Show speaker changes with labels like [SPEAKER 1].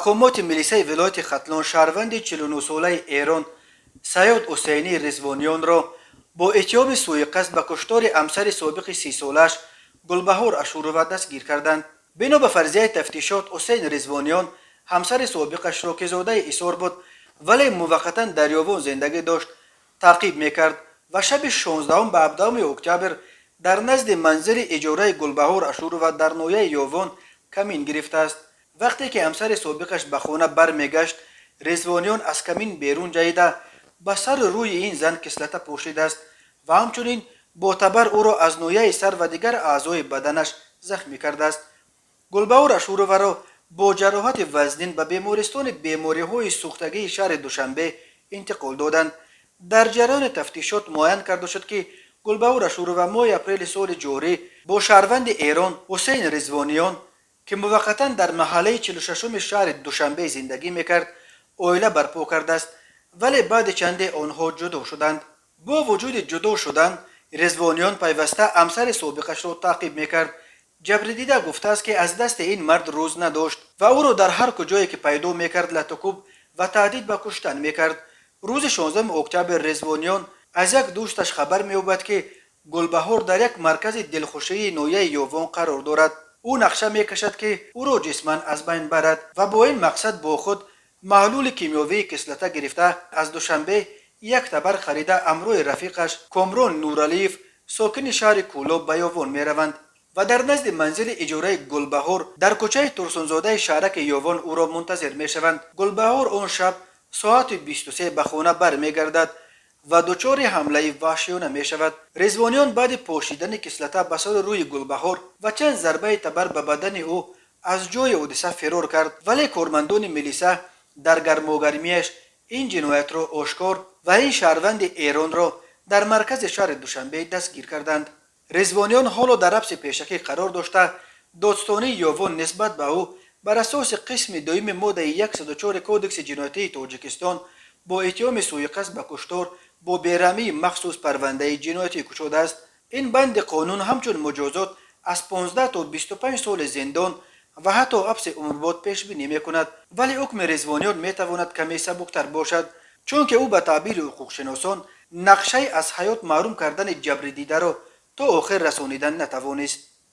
[SPEAKER 1] Мақомоти милисаи вилояти Хатлон шаҳрванди 49-солаи Эрон Саёд Ҳусайнӣ Ризвониёнро бо иттиҳоми сӯиқасд ба куштори ҳамсари собиқи 30-солааш Гулбаҳор Ашурова дастгир карданд. Бино ба фарзияи тафтишот, Ҳусейн Ризвониён ҳамсари собиқашро, ки зодаи Ҳисор буд, вале муваққатан дар Ёвон зиндагӣ дошт, таъқиб мекард ва шаби 16 ба 17 октябр дар назди манзили иҷораи Гулбаҳор Ашурова дар ноҳияи Ёвон камин гирифтааст. Вақте ки ҳамсари собиқаш ба хона бармегашт, Резвониён аз камин берун ҷаҳида, ба сару рӯи ин зан кислота пошидааст ва ҳамчунин бо табар ӯро аз ноҳияи сар ва дигар аъзои баданаш захмӣ кардааст. Гулбаҳор Ашуроваро бо ҷароҳати вазнин ба бемористони бемориҳои сӯхтагии шаҳри Душанбе интиқол доданд. Дар ҷараёни тафтишот муайян карда шуд, ки Гулбаҳор Ашурова моҳи апрели соли ҷорӣ бо шаҳрванди Эрон Ҳусейн Ризвониён, ки муваққатан дар маҳаллаи 46-уми шаҳри Душанбе зиндагӣ мекард, оила барпо кардааст, вале баъди чанде онҳо ҷудо шуданд. Бо вуҷуди ҷудо шудан, Резвониён пайваста ҳамсари собиқашро таъқиб мекард. Ҷабридида гуфтааст, ки аз дасти ин мард рӯз надошт ва ӯро дар ҳар куҷое ки пайдо мекард, латукӯб ва таҳдид ба куштан мекард. Рӯзи 16 октябр Резвониён аз як дӯсташ хабар меёбад, ки Гулбаҳор дар як маркази дилхушии ноҳияи Ёвон қарор дорад. Ӯ нақша мекашад, ки ӯро ҷисман аз байн барад, ва бо ин мақсад бо худ маҳлули кимиёвии кислота гирифта, аз Душанбе як табар харида, ҳамроҳи рафиқаш Комрон Нуралиев, сокини шаҳри Кӯлоб, ба Ёвон мераванд ва дар назди манзили иҷораи Гулбаҳор дар кӯчаи Турсунзодаи шаҳраки Ёвон ӯро мунтазир мешаванд. Гулбаҳор он шаб соати 23 ба хона бармегардад ва дучори ҳамлаи ваҳшиёна мешавад. Резвониён баъди пошидани кислота ба сару рӯи Гулбаҳор ва чанд зарбаи табар ба бадани ӯ аз ҷои ҳодиса фирор кард, вале кормандони милиса дар гармогармиаш ин ҷиноятро ошкор ва ин шаҳрванди Эронро дар маркази шаҳри Душанбе дастгир карданд. Резвониён ҳоло дар ҳабси пешакӣ қарор дошта, додстонии Ёвон нисбат ба ӯ бар асоси қисми дуюми моддаи 104 Кодекси ҷиноятии Тоҷикистон бо иттиҳоми сӯиқасд ба куштор бо бераҳмии махсус парвандаи ҷиноятӣ кушодааст. Ин банди қонун ҳамчун муҷозот аз 15 то 25 соли зиндон ва ҳатто ҳабси умрбод пешбинӣ мекунад, вале ҳукми Резвониён метавонад каме сабуктар бошад, чунки ӯ, ба таъбири ҳуқуқшиносон, нақшаи аз ҳаёт маҳрум кардани ҷабридидаро то охир расонидан натавонист.